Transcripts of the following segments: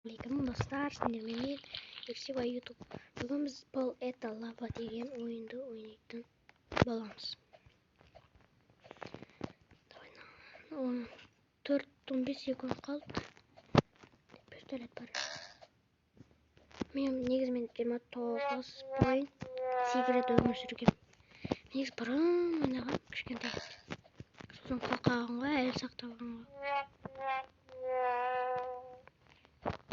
Алейкум, достар, сендермен Ерсебай Ютуб. Бүгін біз «Пол это лава» деген ойынды ойнайтын боламыз. Давай, 4-15 секунд қалды. Пистолет бар. Мен негізі мен 29 point секрет өмір сүргем. Негізі бұрын ойнаған, кішкентай. Сосын қалған ғой, әлі сақталған ғой.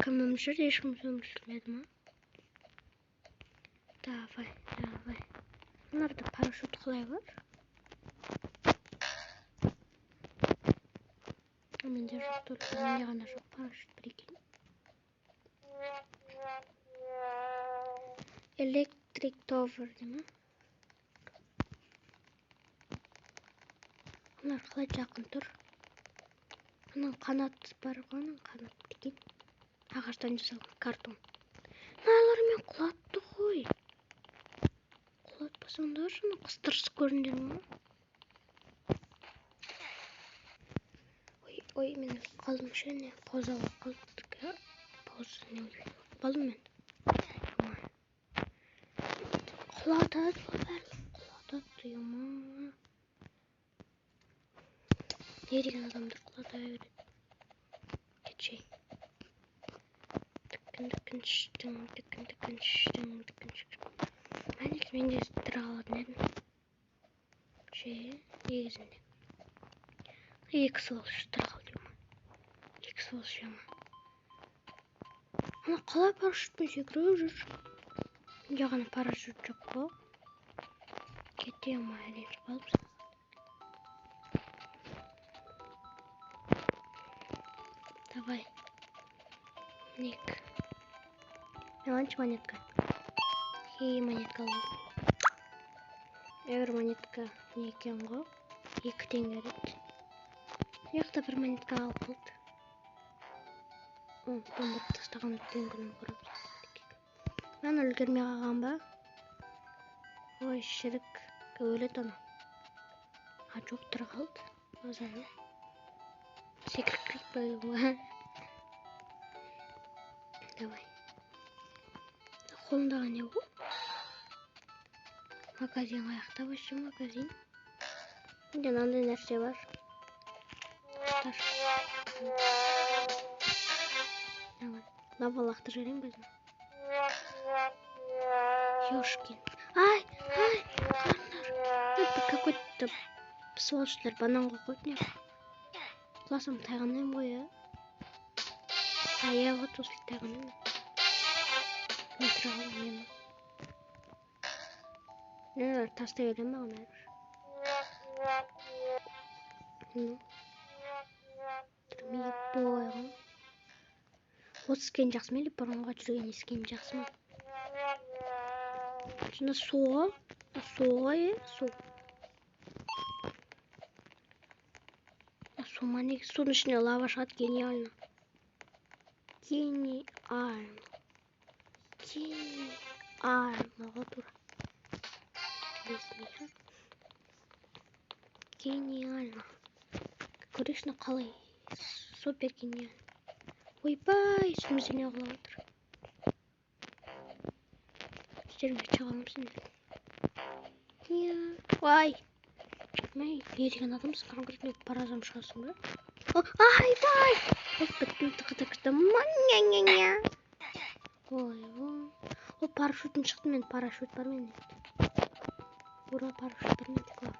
Кім өмір сүрді? Ешкім өмір сүрмеді ма? Давай, давай. Мыналарда парашют қалай бар? Менде жоқ, только менде ғана жоқ парашют, прикинь. Electric Tower дей ма? Мыналар қалай жақын тұр? Ананың қанаты бар ғой, ананың қанаты, прикинь. Ағаштан жасалған картон. Мыналар мен құлатты ғой. Құлатпасаңдаршы, ана қыстырысып көрдіңдер ма? Ой, ой, мен өліп қалдым ше, не, пауза болып қалды. Пауза не өліп қалдым мен. Құлатады ғой барлық, құлатады, ема. Не деген адамдар құлата береді. Кетшей. Тікін тікін тің тікін тікін тің тікін. Мен мен де тірі қалатын едім. Ше, негізінде. Екі сволочь тірі қалды ма? Екі сволочь ема. Ана қалай парашютпен секіріп жүр? Менде ғана парашют жоқ қой. Кете ма, ренжіп қалыпсың. Давай. Ник. Алайыншы монетка. Хей, монетка алдым. Бір монетка не екен ғой? 2 теңге еді. Мына жақта бір монетка алып қалды. Бомбап тастаған өткен күнім көріп. Мен үлгермей қалған ба? Ой, шірік. Өледі ана. А, жоқ, тірі қалды. Базар. Секіріп кетпей. Давай. Қолындағы не бұл? Магазин қаяқта вообще, магазин? Менде мынандай нәрсе бар. Достар. Лава лақтырып жіберейін ба өзім? Ёшкин. Ай, ай, қараңдар. Это какой-то сволочьтар банан қойып қойып не. Құласам тайғанаймын ғой, иә. А, иә, вот осылай тайғанаймын. Мен тұра қалдым, мен. Нелер тастай беремін маған бәрібір. Ну. Бой ғой. Осы скин жақсы ма или бұрынғы жүрген скин жақсы ма? Шында су ғой. Су ғой, е, су. Су ма негізі? Судың ішіне лава шығады, гениально. Гениально. Гениально ғой тура. Білесің, гениально. Көрейікші, қалай супер гениально. Ойбай, үстімізде не құлап отыр? Үстеріңе шыға аламын сендер. Иә. Ой. Мә, не деген адамсың? Конкретно паразам шығасың ба? Айбай! Біттім, тықы тықы. Ня-ня-ня. Ой, ой. О, парашютім шықты мен, парашют бар менде. Ура, парашют бар менде, класс.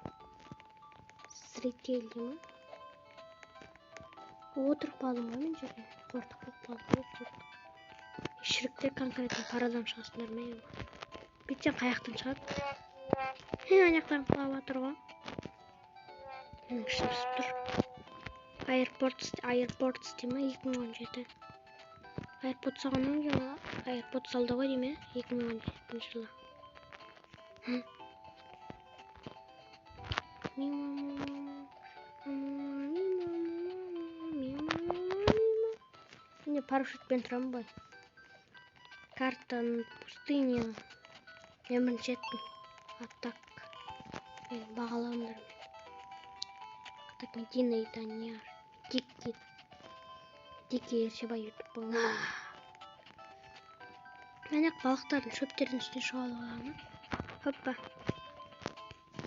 Зритель ма? Отырып қалдым ғой мен жерге. Қортық болып қалдым ғой, қортық. Шіріктер конкретно парадан шығасыңдар ма? Бүйтсең қаяқтан шығады? Е, ана жақтан құлап жатыр ғой. Менің ішім пісіп тұр. Аирпортс, Аирпортс дей ма? 2017. Аирпорт салғаннан кейін аирпорт салды ғой деймін, 2017 жылы. Міне, парашютпен тұрамын былай. Карта пустыня. Мен бірінші еттім. А так мен бағалаңдар. А так Медина и Данияр. Дикий. Дикий Ерсебай Ютуб. Мен ақ балықтардың шөптердің үстіне шыға аламын. Хоппа.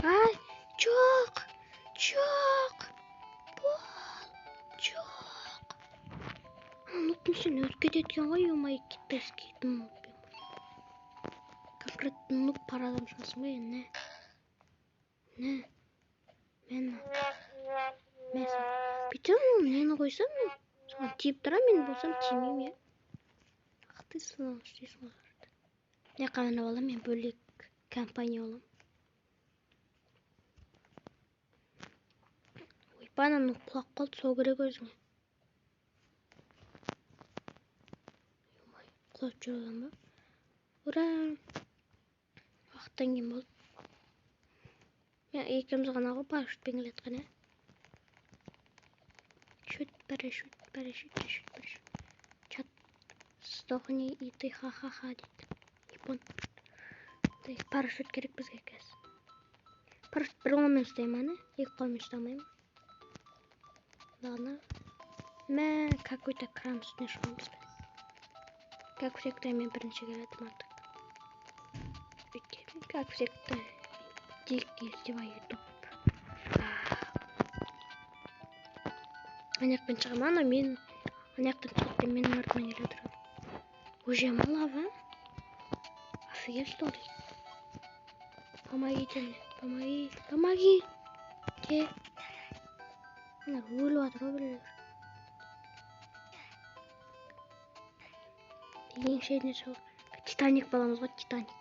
Ай, жоқ, жоқ, бол, жоқ. Ана нуптың үстінен өтіп кетеді екен ғой, ё-моё, китайский нуб. Конкретно нуб парадан шығасың ба енді? Не? Мен бүйтемін, нені қойсам, соған тиіп тұра, мен болсам тимеймін, иә. Ах ты слон, істейсің ғой. Мына жаққа мініп аламын, мен бөлек компания боламын. Ойбай, анау құлап қалды, сол керек өзіңе. Құлап жүре аламын ба? Ура! Уақыттан кейін болды. Мен екеуміз ғана ғой парашютпен келе жатқан, ә? Шут, парашют, парашют, парашют, парашют. Чат. Сдохни и ты, ха-ха-ха, дейді. Япон. Парашют керек бізге қазір. Парашют бір қолмен ұстаймын, аны, екі қолмен ұстамаймын. Ладно. Мә, какой-то кран үстіне шығамыз қазір. Как всегда, мен бірінші келедім артық. Өйткені, как всегда, дикий издеваю ютуб. Ана жақтан шығамын, ана мен ана жақтан шығып менің артымнан келе жатыр. Уже лава? Офигел, что ли? Помогите мне, помоги, помоги. Те. Ана өліп жатыр ғой біреулер. Ең шетіне шығып. Титаник боламыз ғой, Титаник.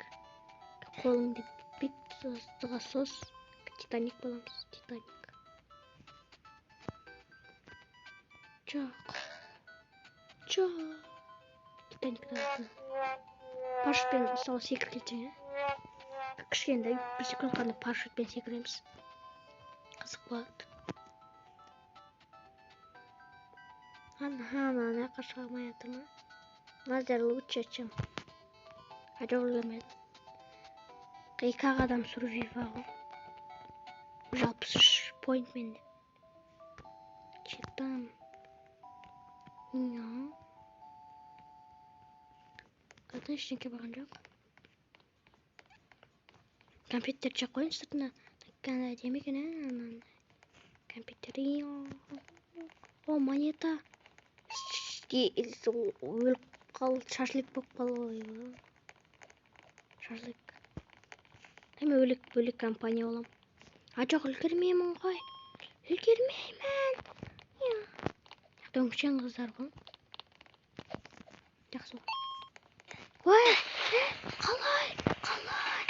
Қолыңды бит сос, Титаник боламыз, Титаник. Жоқ. Жоқ. Титаник парашютпен мысалы секіріп кетсең, ә? Кішкентай бір секунд қана парашютпен секіреміз. Қызық болады. Ана, ана жаққа шыға алмай жатыр ма? Лазер лучше, чем. А жоқ, үлгермедім. Екі ақ адам сурвива ғой. Уже 63 поинт менде. Читам. Қайдан ештеңке барған жоқ. Компьютер жеп қояйын сыртына. Қандай әдемі екен, ә? Компьютер. О, монета. Өліп қалды, шашлык болып қалды ғой. Шашлык. Мен бөлек компания боламын. А жоқ, үлгермеймін ғой. Үлгермеймін. Өңшең қыздар ғой. Жақсы ғой. Ой, қалай, қалай.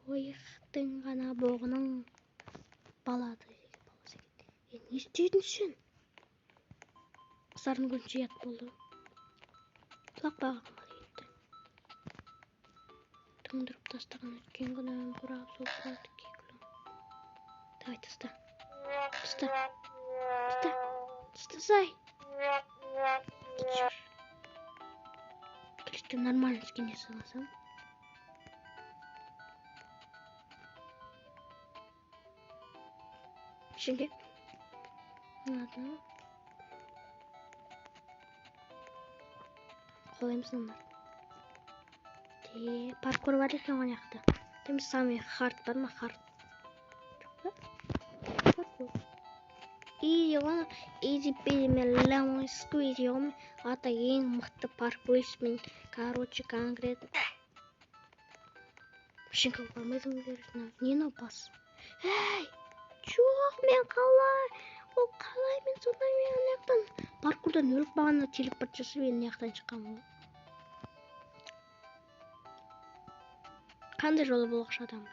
Ойықтың ғана боғының балады. Не істедің сен? Қыздардың көзінше ұят болды. Құлақ бағым кетті. Тоңдырып тастаған өткен күнім қурап суып қалды кекілім. Давай таста. Таста. Таста. Тастасай. Келесте нормально скине саласам. Şimdi. Ладно. Қолаймыз мыналар. Паркур бар екен ғой жақта. Там самый хард бар ма? Хард. Жоқ па? Паркур. Изи ғой. Изи пизи мен лемон сквизи ғой. Ата ең мықты паркурист мен. Короче, конкретно. Ештеңе қылып алмайсың, верно. Не мынау бас? Эй! Жоқ, мен қалай? Ол қалай мен сонда мен ана жақтан паркурдан өліп қалғанда телепорт жасап мен мына жақтан шыққанмын ғой. Қандай жолы болғыш адаммын?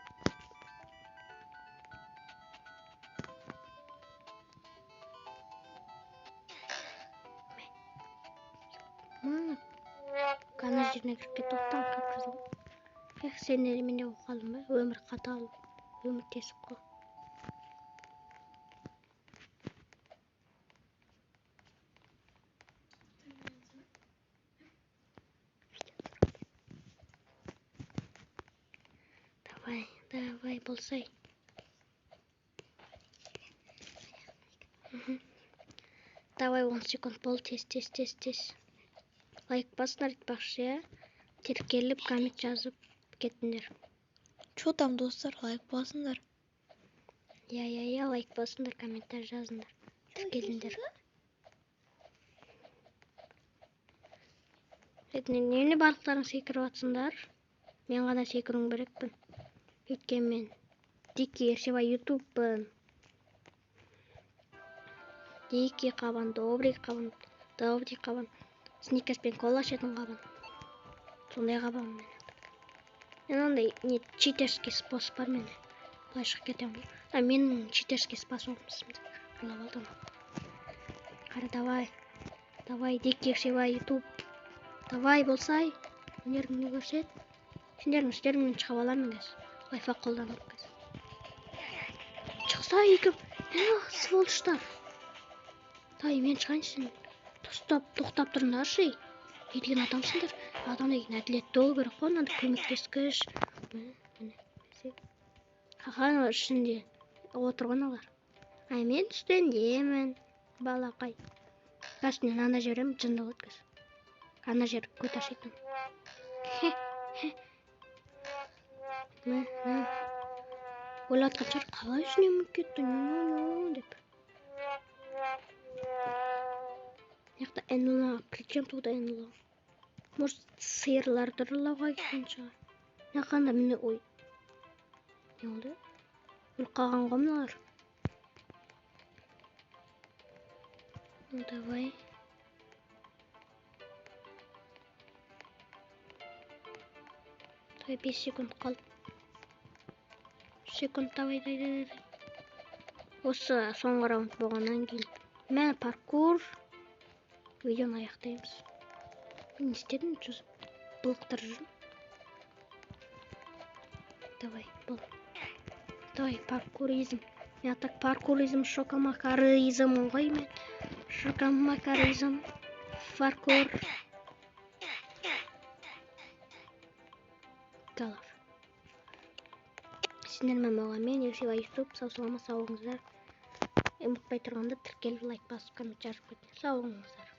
Мына ана жеріне кіріп кетті ғой, танк кіріп кетті ғой. Эх, сендер менде болып қалдым ба? Өмір қатал, өмір тесік қой. Давай, давай, болсай. Давай, 10 секунд бол, тез, тез, тез, тез. Лайк басыңдар айтпақшы, иә. Тіркеліп, коммент жазып кеттіңдер. Чё там, достар, лайк басыңдар. Иә, иә, иә, лайк басыңдар, комментарий жазыңдар. Тіркеліңдер. Немене барлықтарың секіріп жатсыңдар? Мен ғана секіруім керекпін. Өйткені мен Дикий Ерсебай ютубпын. Дикий қабан, добрый қабан, добрый қабан, Сникерс пен кола ішетін қабан. Сондай қабанмын мен. Мен андай не читерский способ бар менде. Былай шығып кетемін ғой. А менің читерский способым ұрлап алды ана. Қара, давай. Давай, Дикий Ерсебай ютуб. Давай, болсай. Өнеріңді көрсет. Сендердің үстеріңнен шығып аламын мен қазір. Лайфхак қолданып қазір. Шықса екі. Сволочтар. Тай, мен шығайыншы сен. Тоқтап, тоқтап тұрыңдаршы. Не деген адамсыңдар? Адам деген әділетті болу керек қой, мынандай көмектескіш. Міне, міне. Қақан ішінде отырған олар. Ай, мен үстіндемін, балақай. Қазір мен ана жіберемін, жынды болады қазір. Ана жер көт ашайтын. Хе, хе. Міне, міне. Ойлап жатқан шығар, қалай үстіне мініп кетті, ню-ню-ню деп. Мына жақта НЛО, при чем тут НЛО? Может, сиырларды ұрлауға кеткен шығар. Мына жақта міне, ой. Не болды? Өліп қалған ғой мыналар. Ну, давай. Давай, 5 секунд қалды. Секунд, давай, давай, давай, давай. Осы соңғы раунд болғаннан кейін мә паркур видеоны аяқтаймыз. Мен не істедім? Жүз былықтырып жүрмін. Давай, бол. Давай, паркуризм. Мен так паркуризм, шокомакаризм ғой мен. Шокомакаризм, паркур. Голов. Сендермен болған мен, Ерсебай ютуб. Сау саламат, сау болыңыздар. Ұмытпай тұрғанда тіркеліп, лайк басып, коммент жазып кетіңіздер. Сау болыңыздар.